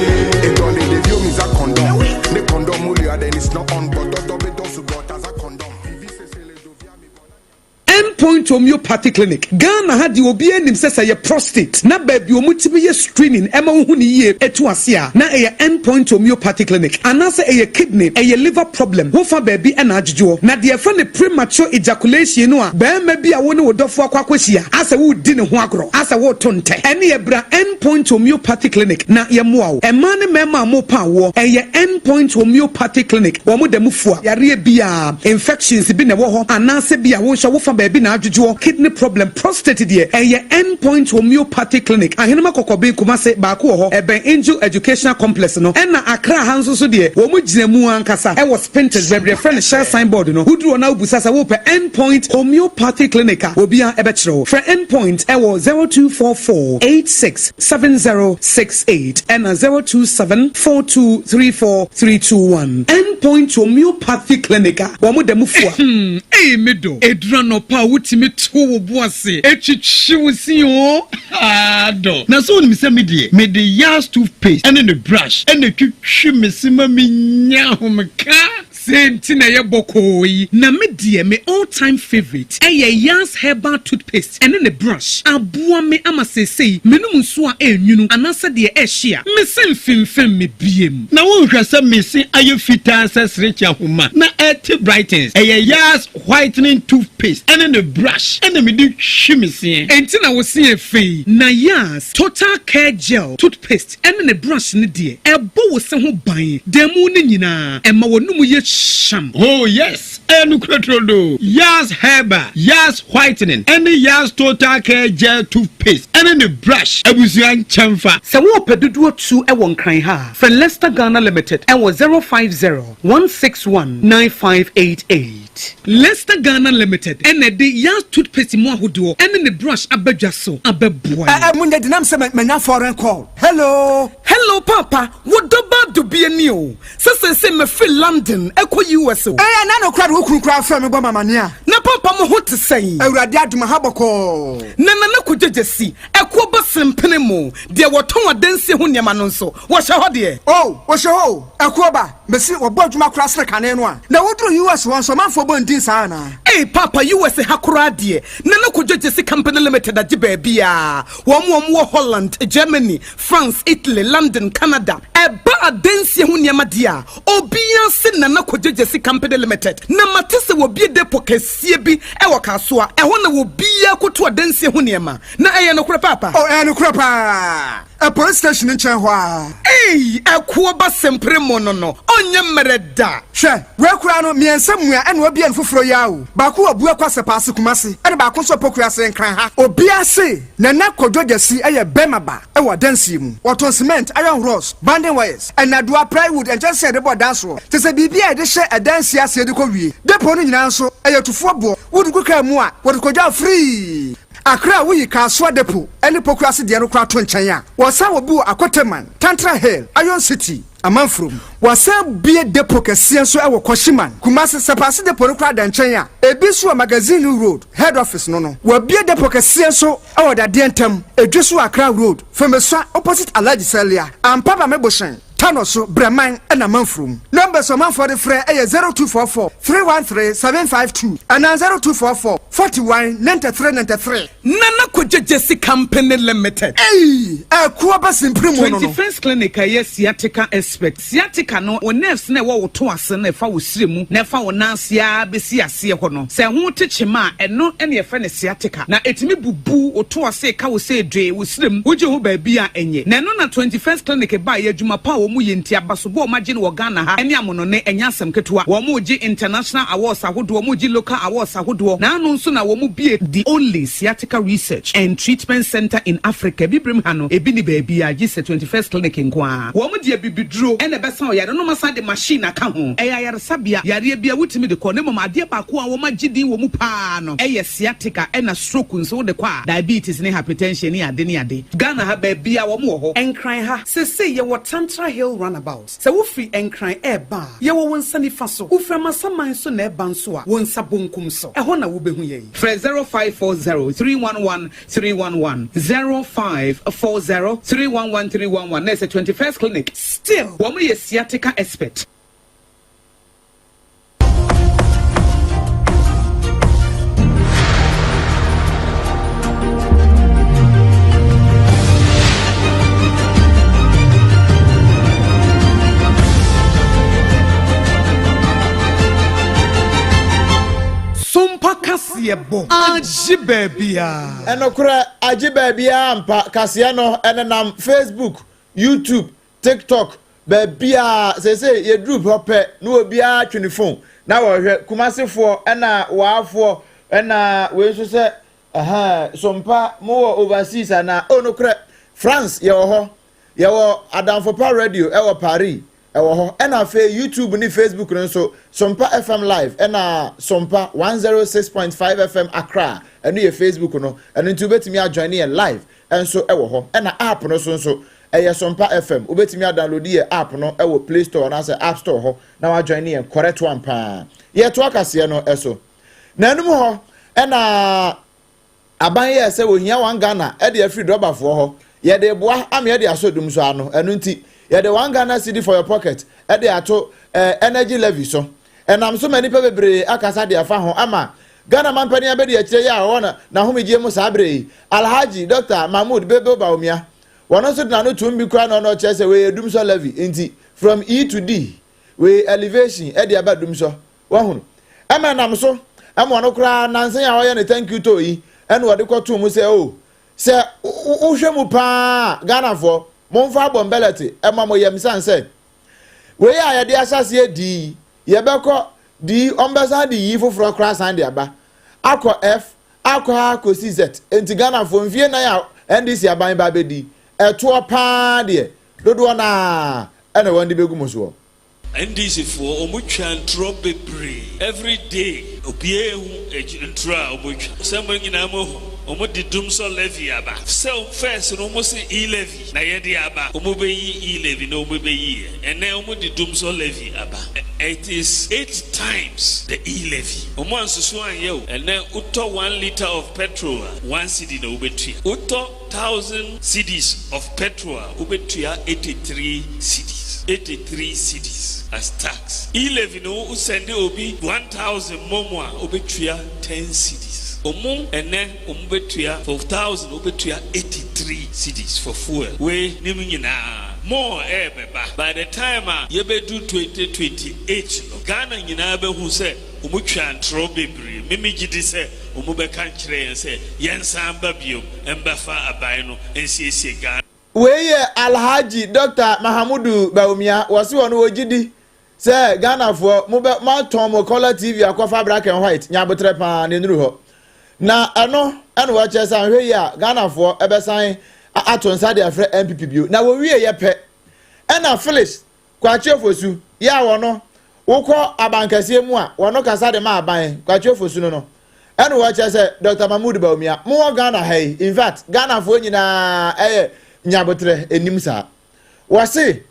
End Point Homeopathy Clinic, Ghana ha deɛ obiara nim sɛ sɛ ɛyɛ prostate na baabi a wɔtumi yɛ screening ɛma wohu no yie ɛtu ase a na ɛyɛ End Point Homeopathy Clinic anaasɛ ɛyɛ kidney, ɛyɛ liver problem, wofa baabi na adwodwoɔ. Na deɛ yɛfrɛ no premature ejaculation no a barima bi a wo ne wo dɔfoɔ akɔ akɔhyia asɛ woredi ne ho agorɔ asɛ woreto ntɛ ɛneɛ bra End Point Homeopathy Clinic na yɛmmoa wo. Mmaa ne mmarima a morepa awoɔ ɛyɛ End Point Homeopathy Clinic wɔn da mu fua yareɛ biara. Infections bi na ɛwɔ hɔ anaasɛ bi a wo nso wofa baabi na adwodwoɔ, kidney problem, prostate deɛ ɛyɛ End Point Homeopathy Clinic, Ahenema Kɔkɔben, Kumase, baako wɔ hɔ, ɛbɛn Angel Educational Complex no, ɛna Accra ha nso so deɛ wɔn gyina mu ankasa ɛwɔ Spintex baabi yɛfrɛ no Shell sign board no, woduru hɔ na wobisa sɛ wopɛ End Point Homeopathy Clinic a obiara ɛbɛkyerɛ wo. Frɛ End Point ɛwɔ 0244 86 7068 ɛna 027 4234 321. End Point Homeopathy Clinic a wɔn da mu fua. Hmm, ei me dɔ, ɛduru anɔpa a wotumi to wo bo ase twitwi wo se oo, haa dɔ. Na sɛ wonim sɛ me deɛ, mede Yas toothpaste ne ne brush na ɛtwitwi me se ma menya ahomeka. Sei nti na ɛyɛ bɔkɔɔ yi. Na me deɛ me all time favourite ɛyɛ Yas herbal toothpaste ɛne ne brush. Aboa me ama seesei menom nsuo a ɛnwunu anaasɛ deɛ ɛhye a, me se mfemfem me biem. Na wonhwɛ sɛ me se ayɛ fitaa sɛ serekye ahoma na ɛte brightens. Ɛyɛ Yas whitening toothpaste ɛne ne brush ɛna mede twi me seɛ. Enti na wo se yɛ fɛ yi. Na Yas total care gel toothpaste ɛne ne brush no deɛ, ɛbɔ wo se ho ban da mu no nyinaa, ɛma w'anum yɛ hyeam. Oh yes, ɛyɛ nokorɛ turodoo. Yas Herbal, Yas Whitening, ɛne Yas Total Care Gel Toothpaste ɛne ne brush abusua nkyɛnfa. Sɛ worepɛ dodoɔ tu wɔ Nkran ha a, frɛ Lester Ghana Limited wɔ 050 161 9588. Lester Ghana Limited na ɛde Yas Toothpaste mu ahodoɔ ne ne brush aba dwa so abɛboa yɛn. Ɛɛ munya dinam sɛ manya foreign call. Hello. Hello paapa, wo dɔ ba. Dubie ni o, sɛ seesei mafiri London kɔ US o. Ɛyɛ a na nokorɛ de wo kunu koraa frɛ me bɔ me amaneɛ a. Na papa mo ho te sɛn? Awurade adom aha bɔkɔɔ. Na Nana Kwadwo Gyasi, ɛkoɔ ba sempene mo, deɛ wɔtɔn adansie ho nneɛma no nso, wɔhyɛ hɔ deɛ? Oh, wɔhyɛ hɔ o, ɛkoɔ ba, mese wɔbɔ adwuma koraa sene kane no a. Na woduru US hɔ nso ɔmanfoɔ bɔ ndin saa anaa? Ei paapa US ha koraa deɛ, Nana Kwadwo Gyasi Company Limited agye baabiaa. Wɔn a wɔwɔ Holland, Germany, France, Italy, London, Canada, ɛba adansie ho nneɛma deɛ a, obiara se Nana Kwadwo Gyasi Company Limited. Na mate sɛ wɔabue depot kɛseɛ bi wɔ Kasoa, ɛhɔ na obiara kɔtu adansie ho nneɛma. Na ɛyɛ nokorɛ paapa? Oh, ɛyɛ nokorɛ paa. Ɛ police station no nkyɛn hɔ ara. Ei, ɛkoɔ ba sempere mo no no, ɔnyɛ mmerɛ da. Hwɛ, wei koraa no, mmiɛnsa mua ɛna wabue no foforɔ yi ara o. Baako wɔ Buakwa Sɛpaase Kumasi ɛna baako nso wɔ Pokuase Nkran ha. Obiara se Nana Kwadwo Gyasi yɛ bɛrima ba wɔ adansie mu. Wɔtɔn cement, iron rods, banding wires, nnadewa, plywood, nkyɛnsee a yɛde bɔ dan soɔ, kyerɛ sɛ biribiara a yɛde hyɛ adansie aseɛ de kɔ wie. Depot no nyinaa nso, ɛyɛ tufoɔ boɔ. Wode gu kaa mu a, wɔde kɔdwa wo free. Accra a woyi Kasoa Depot ne Pokuase deɛ no koraa to nkyɛn a, wɔsan wɔ bi wɔ Akoteman, Tantra Hill, Iron City, Amanfurom. Wɔasan abue depot kɛseɛ nso wɔ Kwashiman, Kumasi. Sɛpaase depot no koraa da nkyɛn a, ebi nso wɔ Magazine Road, Head Office no no. Wɔabue depot kɛseɛ nso wɔ Dadeɛ Ntam, Edweso Accra Road, Femesua opposite Alhaji Salia, Ampaba Mebohyɛn, Tano so, Brɛman na Amanfurom. Numbers a ɔmanfoɔ de frɛ yɛ 0244 313 752 anaa 0244 41 93 93. Nana Kwadwo Gyasi Company Limited. Ei! Ɛko aba simpiri mu no no. 21st Clinic a ɛyɛ sciatica expert. Sciatica no, wo nerves no a ɛwɔ wo to ase no a ɛfa wo srɛ mu na ɛfa wo nan ase ara bɛsi aseɛ hɔ no, sɛ ɛho te kyema a, ɛno na yɛfrɛ no sciatica. Na ɛtumi bubu wo to ase ka wo sɛ dwee wo srɛ mu, wogye ho baabi a ɛnyɛ. Na ɛno na 21st Clinic baeɛ, adwuma pa a wɔyɛ nti, abasobɔ a wɔagye no wɔ Ghana ha ne amonɔne, ɛnyɛ asɛm ketewa. Wɔregye international awards ahodoɔ, wɔregye local awards ahodoɔ. Na ano nso na wɔbue the only sciatica research and treatment centre in Africa. Abibirem ha no, ebi nni baabiara gye sɛ 21st Clinic nko ara. Wɔde abibiduro na ɛbɛsa ɔyare no na wɔasan de machine aka ho. Ɛyɛ ayaresabea, yareɛ biara wotumi de kɔ, na mmom adeɛ baako a wɔagye din wɔ mu pa ara no yɛ sciatica ɛna stroke nso wode kɔ a, diabetes ne hypertension ne ade ne ade. Ghana ha baabiara wɔn wɔ hɔ. Nkran ha, seesei yɛwɔ Tantra Hill Runabout. Sɛ wofiri Nkran reba a, yɛwɔ wo nsa nifa so. Wofiri Amasaman nso na ɛreba nso a, wo nsa bonkum so. Ɛhɔ na wobɛhu yɛn. Frɛ 0540 311 311, 0540 311 311 na ɛsɛ 21st Clinic. Still. Wɔn yɛ sciatica expert. Sompa kaseɛbɔ agye baabiara. Ɛnokorɛ, agye baabiara ampa, kaseɛ no ɛnenam Facebook, YouTube, TikTok, baabiara, seesei yɛduru hɔ pɛ na obiara twe ne phone na wɔhwɛ, Kumasefoɔ ɛna Waafoɔ ɛna wei nso sɛ ɛhɛn, Sompa mowɔ overseas anaa? Oh nokorɛ, France yɛwɔ hɔ, yɛwɔ Adamfopa Radio ɛwɔ Paris, ɛwɔ hɔ, ɛna afei YouTube ne Facebook no nso, Sompa FM Live ɛna Sompa 106.5 FM Accra, ɛno yɛ Facebook no, ɛno nti wobɛtumi ajoine yɛn live nso ɛwɔ hɔ, ɛna app no so nso, Ɛyɛ Sompa FM. Wobɛtumi adownloadi yɛ app no wɔ Play Store anaasɛ App Store hɔ na woajoine yɛn correct one paa. Yɛtoa kaseɛ no so. Naanum hɔ ɛna aban yɛɛ sɛ wɔhia one Ghana de afiri drɔbafoɔ hɔ. Yɛde boa ama yɛde asɔ dum so ano. Ɛno nti yɛde one Ghana cedi for your pocket de ato eh, energy levy so. Ɛnam so ma nnipa bebree akasa de afa ho ama Ghana mampanin abɛdi akyire yi a ɔwɔ n'ahomegyeɛ mu saa berɛ yi, Alhaji Dr. Mahmood Bello Bawumia. Wɔn nso de n'ano toom bi koraa na ɔno ɔkyerɛ sɛ wei yɛ dumsɔ levy nti from E to D wei elevation ɛde aba dumsɔ wahunu ɛma ɛnam so ɛma ɔno koraa nansa yi a ɔyɛ ne thank you tour yi ɛna ɔde kɔtoo mu sɛ o oh, sɛ wohwɛ mu paa Ghanafoɔ momfa abɔ mbɛlɛte ɛma mo yam sane sɛ wei a yɛde ahyɛseɛ dii yɛbɛkɔ dii ɔmbɛsan de yi foforɔ koraa san de aba akɔ F Akɔ ara kɔsi Z. Enti Ghanafoɔ mfie nan a NDC aban ba abɛdi, ɛtoɔ pa ara deɛ, dodoɔ no ara na wɔn de bɛgu mo soɔ. NDC foɔ ɔmo twa ntorɔ bebree every day obiaa hu ntorɔ a ɔmo twa sɛ mo nyinaa mo ahu. Ɔmo de dumsɔ levy aba. Sɛ first no ɔmo se e-levy na yɛde aba. Ɔmo bɛyi e-levy na ɔmo bɛyi yɛ. Ɛnɛ ɔmo de dumsɔ levy aba. It is 8 times the e-levy. Ɔmo ansusu anyɛ o. Ɛnɛ wotɔ 1 litre of petrol a, 1 cedi na wobɛtua. Wotɔ 1,000 cedis of petrol a, wobɛtua 83 cedis. 83 cedis as tax. E-levy no, wosend obi 1,000 momo a, wobɛtua 10 cedis. Ɔmo ɛnɛ ɔmo bɛtua for 1,000, wobɛtua 83 cedis for fuel. Wei ne mu nyinaa more ɛɛbɛba. By the time a yɛbɛdu 2028 no, Ghana nyinaa bɛhu sɛ ɔmo twa ntorɔ bebree. Mimi gye di sɛ ɔmo bɛka nkyerɛ yɛn sɛ yɛnsan ba biom ɛmbɛfa aban no nsiesie Ghana. Wei yɛ Alhaji Dr Mahamudu Bawumia. Wɔsi wɔn wɔgye di sɛ Ghanafoɔ mo bɛ mo atɔn mo colour TV akɔfa black and white nyabotrɛ paa na enuru hɔ na ɛno ɛna wɔkyerɛ sɛ ahwɛ yi a, Ghanafoɔ ɛbɛsan ato nsa de afrɛ NPP bio. Na wɔwie yɛ pɛ ɛna Felix Kwakye Ofosu yɛ a wɔno wokɔ abankɛseɛ mu a wɔno kasa de ma aban. Kwakye Ofosu no ɛna wɔkyerɛ sɛ Dr Mahmood Bawumia mowɔ Ghana ha yi, in fact Ghanafoɔ nyinaa ɛyɛ nyabotrɛ enim saa. Wɔse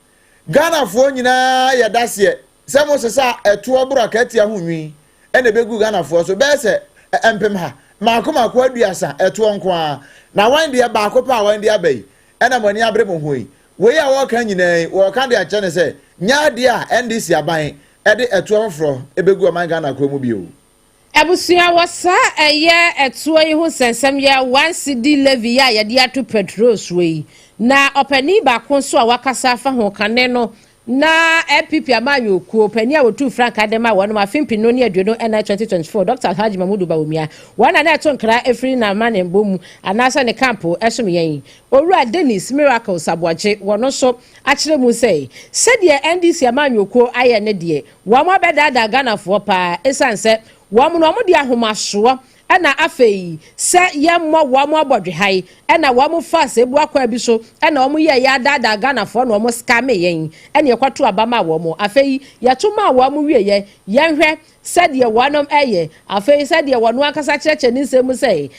Ghanafoɔ nyinaa yɛ daseɛ sɛ mo sesa ɛtoɔ boro akatia ho nwi ɛna ebegu Ghanafoɔ so bɛyɛ sɛ mpem ha mako mako 30 ɛtoɔ nko ara na wɔn deɛ baako pa a wɔn de aba yi ɛna mo ani abere mo ho yi. Wei a wɔreka nyinaa yi, wɔreka de akyerɛ ne sɛ nyɛ adeɛ a NDC aban ɛde ɛtoɔ foforɔ ebegu ɔman Ghana kuro mu bio. Abusua, wɔ saa ɛyɛ ɛtoɔ yi ho nsɛnsɛm yɛ 1 cedi levy a yɛde ato petrol soɔ yi, na ɔpanin baako nso a wakasa afa ho kane no na NPP amanyɔkuo panin a wɔtu frankaa de ma wɔn afe 2024 2024, Dr Alhaji Mahmudu Bawumia, wɔn na na ɛto nkra efiri n'amanebɔ mu anaasɛ ne camp ɛsom yɛn, Owura Dennis Miracles Aboagye, wɔn nso akyerɛ mu sɛ sɛdeɛ NDC amanyɔkuo ayɛ ne deɛ, wɔn abɛdaadaa Ghanafoɔ paa, ɛsiane sɛ wɔn no wɔn de ahomasoɔ ɛna afei sɛ yɛmmɔ wɔn abɔdweha yi ɛna wɔn fa sɛ ebu akwan bi so ɛna wɔn yɛ yɛ adaadaa Ghanafoɔ na wɔn scam yɛn ɛna yɛkɔto aba ma wɔn. Afei yɛto ma wɔn wie yɛ, yɛnhwɛ sɛdeɛ wɔn ɛyɛ. Afei sɛdeɛ wɔn ankasa kyerɛkyerɛ ne nsɛm mu sɛ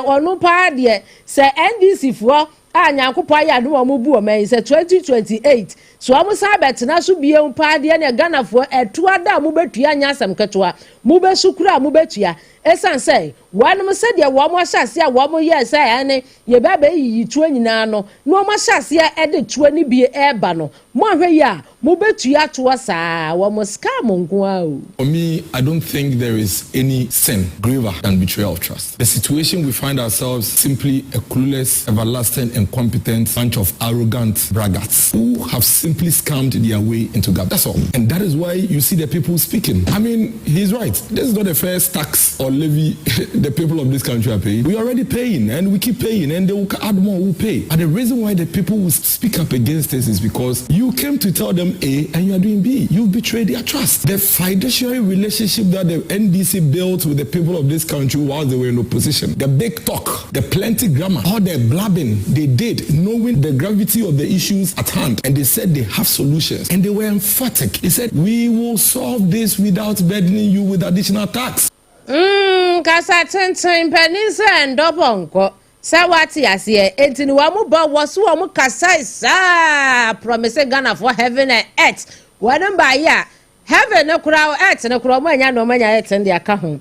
ɔno paa deɛ, sɛ NDC foɔ a Nyankopɔn ayɛ adom a wɔn bu wɔn yi sɛ 2028 so wɔn san bɛtena so bie paa deɛ, ne Ghanafoɔ ɛto ada a mobɛtua nyɛ asɛm ketewa, mobɛsu kura a mobɛtua, ɛsiane sɛ wɔnom sɛdeɛ wɔn ahyɛ aseɛ a wɔn yɛ sɛ ɛne yɛbɛ abɛyiyi tuo nyinaa no na wɔn ahyɛ aseɛ ɛde tuo no bie ɛɛba no, mo ahwɛ yi a mobɛtua toɔ saa wɔn scam nko ara o. For me, I don't think there is any sin graver than betrayal of trust. The situation we find ourselves, simply a clueless, everlasting, incompetent bunch of arrogant braggarts who have simply scammed their way into government. That's all. And that is why you see the people speaking. I mean, he's right. This is not the first tax or levy the people of this country are paying. We are already paying and we keep paying and they will add more, we'll pay. But the reason why the people will speak up against this is because you came to tell them A and you are doing B. You've betrayed their trust. The fiduciary relationship that the NDC built with the people of this country while they were in opposition, the big talk, the plenty grammar, all the blabbing they did, knowing the gravity of the issues at hand, and they said they have solutions. And they were emphatic. They said, "We will solve this without burdening you with additional tax." Kasa tenten panin sɛ ndɔbɔ sɛ wate aseɛ, enti ni wɔn bɔ wɔ so wɔn kasa saa promise Ghanafoɔ heaven and earth. Wɔn baayɛ a heaven no koraa, earth no koraa, wɔn anya na wɔn anya earth no de aka ho.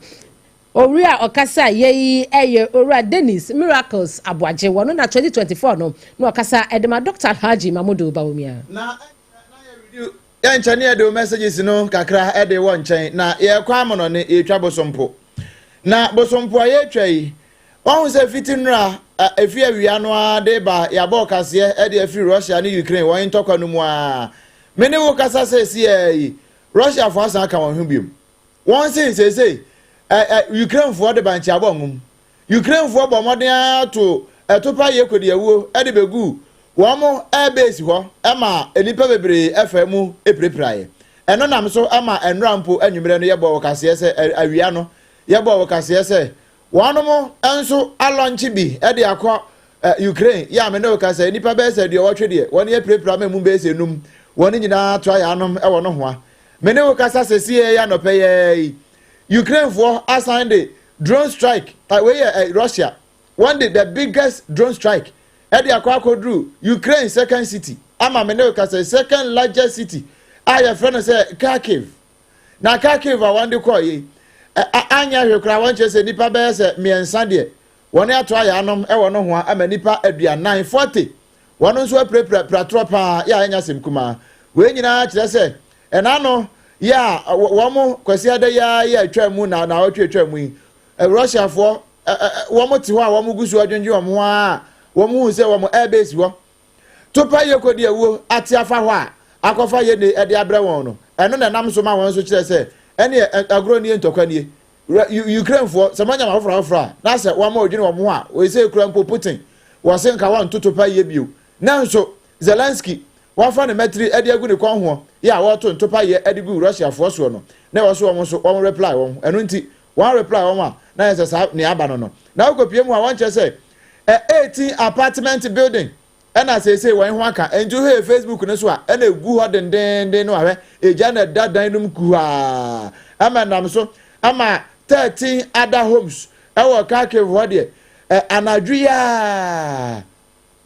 Owura a ɔkasa yɛyi ɛyɛ Owura Dennis Miracles Aboagye, wɔn na 2024 no na ɔkasa ɛde ma Dr Alhaji Mahmudu Bawumia. Na yɛnkyɛn ne yɛde o messages no kakra ɛde wɔ nkyɛn na yɛkɔ amono ne yɛtwa bosompo na bosompo a yɛtwa yi, wɔn sɛ fiti nnura efi awia no ara de ba yɛabɔ kaseɛ ɛde afiri Russia ne Ukraine wɔn ntɔkwa no mu a me ne wo kasa sɛ esi yɛ yi, Russia fo asan aka wɔn ho biom. Wɔn se seesei ɛ ɛ Ukraine foɔ de bankye abɔ nwom. Ukraine foɔ bɔ mmɔden ato ɛtopa yɛ kodi awuo ɛde bɛgu wɔn airbase hɔ ɛma nnipa bebree ɛfa mu epirapiraeɛ. Ɛno nam so ama nnura mpo anwummerɛ no yɛbɔ wɔ kaseɛ sɛ awia no yɛbɔ wɔ kaseɛ sɛ wɔn nso alaunch bi ɛde akɔ Ukraine yɛ ame ne kasa nnipa bɛyɛ sɛ 80 deɛ wɔn yɛ pirapira ma emu bɛyɛ sɛ 5, wɔn nyinaa to ayɛ anom ɛwɔ no hoa. Me ne wo kasa sɛsie yɛ anɔpɛ yɛ yi, Ukraine foɔ asan de drone strike. Wei yɛ Russia. Wɔn de the biggest drone strike ɛde akɔ akɔduru Ukraine second city ama me ne wo kasa second largest city a yɛfrɛ no sɛ Kharkiv. Na Kharkiv a wɔn de kɔɔ yi anyɛ hwee koraa wɔn kyerɛ sɛ nnipa bɛyɛ sɛ mmiɛnsa deɛ wɔn ato ayɛ anom wɔ no ho ama nnipa 40, 40 wɔn nso apirapira piratorɔ paa yɛ a ɛnyɛ asɛm kumaa. Wei nyinaa kyerɛ sɛ ɛna no yɛ a wɔn Kwasiada yi ara yɛ atwa mu na naawɔtwe atwa mu yi Russiafoɔ wɔn te hɔ a wɔn gu so adwendwen wɔn ho ara a wɔn hu sɛ wɔn airbase hɔ topa yɛ kɔdi awuo ate afa hɔ a akɔfa yɛ ne ɛde abrɛ wɔn no ɛno na ɛnam so ma wɔn nso kyerɛ sɛ ɛneɛ agorɔ nie ntɔkwa nie. Ukrainefoɔ sɛ moanya afoforɔ afoforɔ a na sɛ wɔn a wɔdwene wɔn ho a wɔsɛ kura mpo Putin wɔse nka wɔn ntoto pa yie bio nanso Zelensky wafa ne mmatiri de agu ne kɔn hoɔ yɛ a wɔreto ntopa yɛ de gu Russiafoɔ soɔ no na ɛwɔ so wɔn nso wɔn reply wɔn ɛno nti wɔn reply wɔn a na yɛ sɛ saa nea aba no no na wokɔpie mu a wɔnkyerɛ sɛ 18 apartment building ɛna seesei wɔn ho aka nti wohwɛ Facebook no so a ɛna egu hɔ dendeenden no ahwɛ egya na ɛda dan no mu kuhaa ɛma nam so ama 13 other homes ɛwɔ Kharkiv hɔ deɛ ɛ anadwo yi a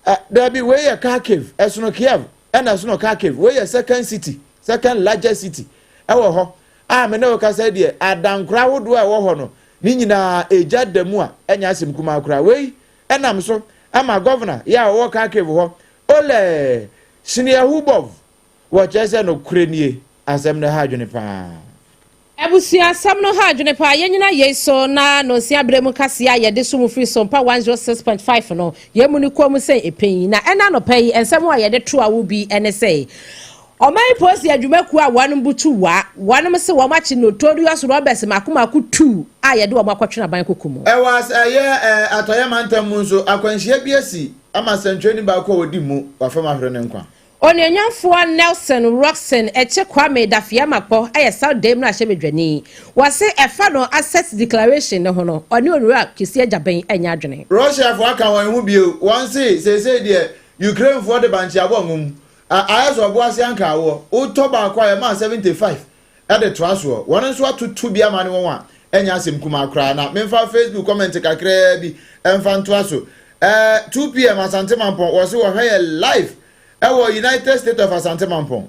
ɛ daabi wei yɛ Kharkiv ɛsono Kiev ɛna ɛsono Kharkiv wei yɛ second city second largest city ɛwɔ hɔ a me ne wo kasa deɛ adankora ahodoɔ a ɛwɔ hɔ no ne nyinaa egya da mu a ɛnyɛ asɛm kumaa koraa wei ɛnam so ama governor yɛ a ɔwɔ Kharkiv hɔ Oleh Syniehubov wɔkyerɛ sɛ nokorɛ nie asɛm no ha adwene paa. Abusua asɛm no ha adwene paa. Yɛnyina yei so na nonsia berɛ mu kaseɛ a yɛde so mu firi Sompa 106.5 no, yɛn mu no kɔn mu sɛ ɛpɛn yi. Na ɛna anɔpa yi, nsɛm a yɛde to awo bi ne sɛ, Ɔman yi polisi adwumakuo a wɔnom butu wa, wɔnom se wɔn akye notorious robbers mako mako tuu a yɛde wɔn akɔtwene aban koko mu. Ɛwɔ as ɛyɛ Atɔeɛ mantam mu nso, akwanhyia bi asi ama sɛnkyerɛnni baako a ɔdi mmu, wafam ahwere ne nkwa. Onuonyamfoɔ Nelson Rockson Ekye Kwame Dafeamakpɔ yɛ South Dame mmarahyɛbadwani. Wɔse ɛfa no asset declaration no ho no, ɔne Onwura Kwesi Agyabeng nyɛ adwene. Russiafoɔ aka wɔn ho bio, wɔn se seesei deɛ Ukrainefoɔ de bankye abɔ ngo mu. A Ayɛ sɛ ɔbo ase anka awoɔ. Wotɔ baako a yɛmaa 75 de toa soɔ. Wɔn nso atoto bi ama ne wɔn a ɛnyɛ asɛm kumaa koraa. Na memfa Facebook comment kakraa bi mfa ntoa so. Eh, 2pm Asante Mampɔn, wɔse wɔhwɛ yɛ live ɛwɔ United State of Asante Mampɔn.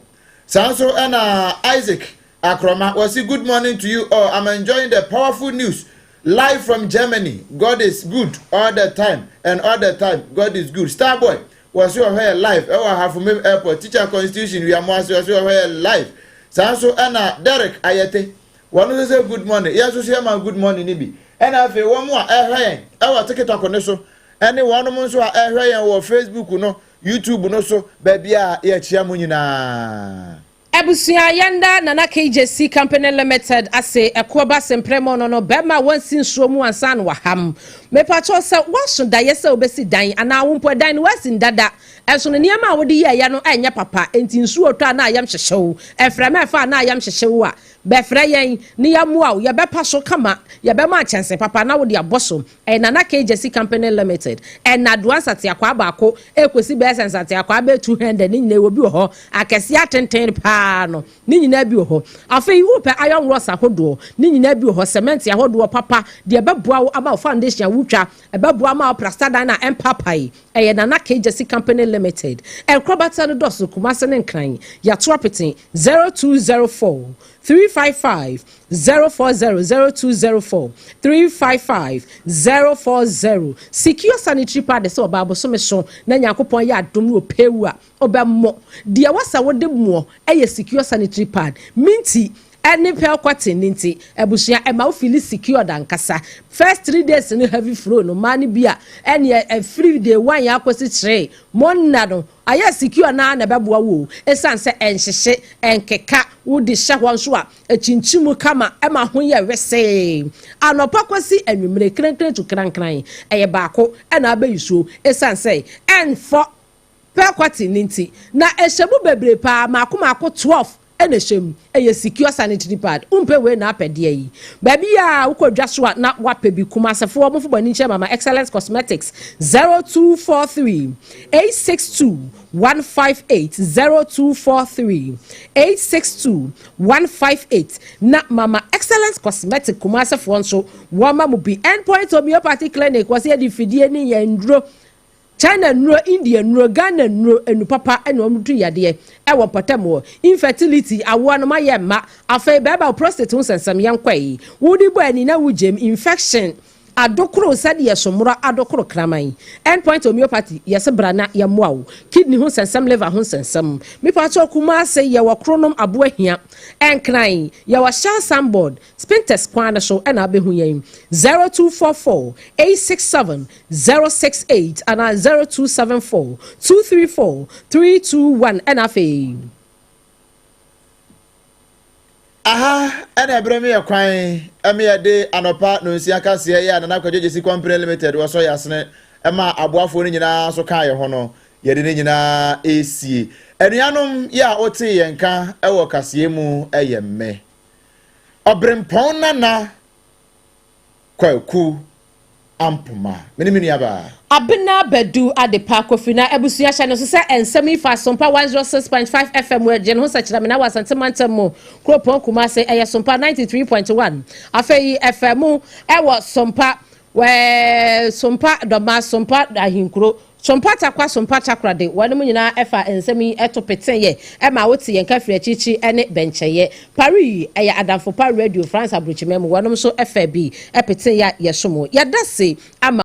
Saa nso ɛna Isaac Akroma, wɔse good morning to you all, I'm enjoying the powerful news live from Germany. God is good all the time and all the time God is good. Starboy, wɔse wɔhwɛ yɛ live ɛwɔ Ahafo Airport. Teacher Constitution Wiamoase, wɔse wɔhwɛ yɛ live. Saa nso ɛna Derek Ayete, wɔn nso sɛ good morning. Yɛn nso so yɛma good morning ni bi. Ɛna afei wɔn a ɛhwɛ yɛn ɛwɔ TikTok ne so, ɛne wɔn nso a ɛhwɛ yɛn wɔ Facebook no, YouTube no so, baabi a yɛkyia mu nyinaa. Abusua yɛnda Nana KJC Company Limited ase ɛkoɔ ba semprɛ no no bɛrima a wɔnsi nsuo mu ansa na waham. Mepakyɛw sɛ woaso daeɛ sɛ wobɛsi dan anaa wo mpo ɛdan no woasi ndada ɛso no nneɛma a wode yɛɛyɛ no ɛnyɛ papa enti nsuo tɔ a na ayam hyehye wo ɛfrɛma ɛfa a na ayam hyehye wo a bɛfrɛ yɛn ne yɛmmoa wo yɛbɛpa so kama yɛbɛma nkyɛnse papa na wode abɔ so. Ɛyɛ Nana KJC Company Limited. Ɛnadoa nsateakwaa baako ɛkɔsi bɛyɛ sɛ nsateakwaa bɛyɛ 200 ne nyinaa ɛwɔ bi wɔ hɔ. Akɛseɛ atenten paa no ne nyinaa bi wɔ hɔ. Afei wopɛ iron rods ahodoɔ ne nyinaa bi wɔ hɔ. Cement ahodoɔ papa deɛ ɛbɛboa wo ama wo foundation a wotwa ɛbɛboa ama wo plaster dan a ɛmpapae. Ɛyɛ Nana KJC Company Limited. Nkorabata no dɔso Kumase ne Nkran. Yɛato apete 0204 355 040 0204 355 040. Secure sanitary pad sɛ ɔbaa bosome so na Nyankopɔn yɛ adom no ɔpɛwu a ɔbɛmmɔ. Deɛ wasa wode mmoɔ ɛyɛ secure sanitary pad. Minti ɛne pearl cotton ne nti abusua ɛma wo feel secured ankasa. First 3 days no heavy flow no mmaa no bi a ɛne ɛfiri day 1 yɛ akɔsi 3 monna no ayɛ secure naa na ɛbɛboa wo ɛsiane sɛ ɛnhyehye ɛnkeka wode hyɛ hɔ nso a ɛkyinkyim kama ɛma ho yɛ wesee anɔpa kɔsi anwummere krenkren to krankran ɛyɛ baako ɛna abɛyi so ɛsiane sɛ ɛnfɔ pearl cotton ne nti na ɛhyɛ mu bebree paa maako maako 12. ɛna ɛhyɛ mu. Ɛyɛ secure sanitary pad. Wompɛ wei na apɛ deɛ yi. Baabi a wokɔ dwa so a na wapɛ bi. Kumasefoɔ, mofo bɔ ani nkyɛn Mama Excellence Cosmetics, 0243 862 158, 0243 862 158, na Mama Excellence Cosmetic Kumasefoɔ nso wɔma mo bi. Endpoint Homeopathy Clinic, wɔsɛ yɛde fidie ne yɛn nduro, China nnuro, India nnuro, Ghana nnuro, enu papa ɛna wɔn tu yadeɛ ɛwɔ mpɔtam wɔ infertility, awoɔ no ma yɛ mma. Afei bɛɛba prostate ho nsɛnsɛm, yɛn kɔ yi wodi bɔ ani na wogyem infection adokoro sɛdeɛ somora adokoro kraman. Endpoint Homeopathy yɛsɛ bra na yɛmmoa wo kidney ho nsɛnsɛm, liver ho nsɛnsɛm. Mipatɔ Kumase, yɛwɔ Kronom Aboahia. Ɛnkran, yɛwɔ Shell Signboard, Spintex kwan no so ɛna abɛhu yɛn, 0244 867 068 anaa 0274 234 321. Ɛna afei Aha ɛna ɛberɛ mi yɛ kwan ɛmi yɛde anɔpa nonsia kaseɛ yɛ a Nana Kwadwo Gyesi Company Limited wɔsɔ yɛ asene ɛma aboafoɔ no nyinaa nso kaa yɛ ho no, yɛde ne nyinaa ɛresie. Anuanom yɛ a wote yɛn ka ɛwɔ kaseɛ mu, ɛyɛ mmɛ Ɔberempɔn Nana Kwaku Ampoma, me ne me nuabaa. Abena Badu Adepa Kofi. Na abusua, hyɛ no so sɛ nsɛm yi fa Sompa 106.5 FM wɔ agye ne ho sɛkyerɛmena wɔ Asante mantam mu kuropɔn Kumase, ɛyɛ Sompa 93.1. Afei ɛfɛ mu ɛwɔ Sompa wɛɛ Sompa Dɔma, Sompa Ahenkuro, Sompa Takwa, Sompa Takoradi, wɔn mu nyinaa ɛfa nsɛm yi ɛto peteyɛ ɛma wote yɛn kafiri akyikyi ɛne bɛnkyɛyɛ. Paris, ɛyɛ Adamfo Pa Radio, France aburokyimɛ mu, wɔn nso ɛfɛ bi ɛpeteyɛ a yɛsom yɛda se ama.